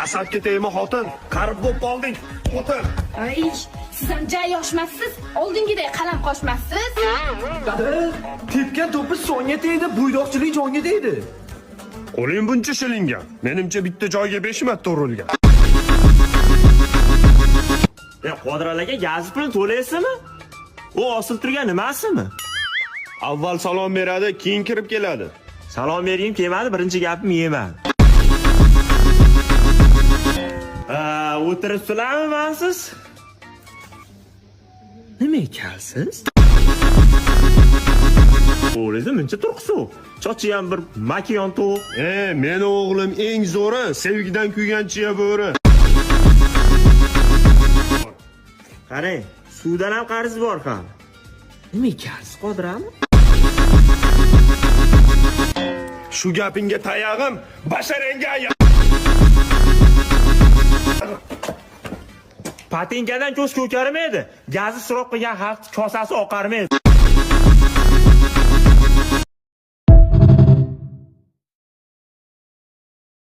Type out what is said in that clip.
Asadga tegma xotin, qarib bo'lib qolding, xotin. Ay, siz ham jay yoshmassiz, oldingiday qalam qoshmassiz. Tepgan to'pi songa tegdi, buydoqchilik jonga tegdi. Qo'ling buncha shilingan. Menimcha bitta joyga 5 marta urilgan. E, Qodir aka, gaz pulini to'laysizmi? U osilib turgan nimasimi? Avval salom beradi, keyin kirib keladi. Salom bergim kelmadi, birinchi gapim yemadi. Ha, o'tiribsizlarmi mansiz? Nima ekansiz? O'g'lingizni muncha turqisi. Chochi ham bir makiyon to'q. E, meni o'g'lim eng zo'ri, sevgidan kuygan chiya bo'ri. Qarang, suvdan ham qarz bor hali. Nima ekansiz, Qodirami? Shu gapingga tayog'im, basharangga Patinkadan ko'z ko'karmaydi. Gazi isrof qilgan xalq kosasi oqarmaydi.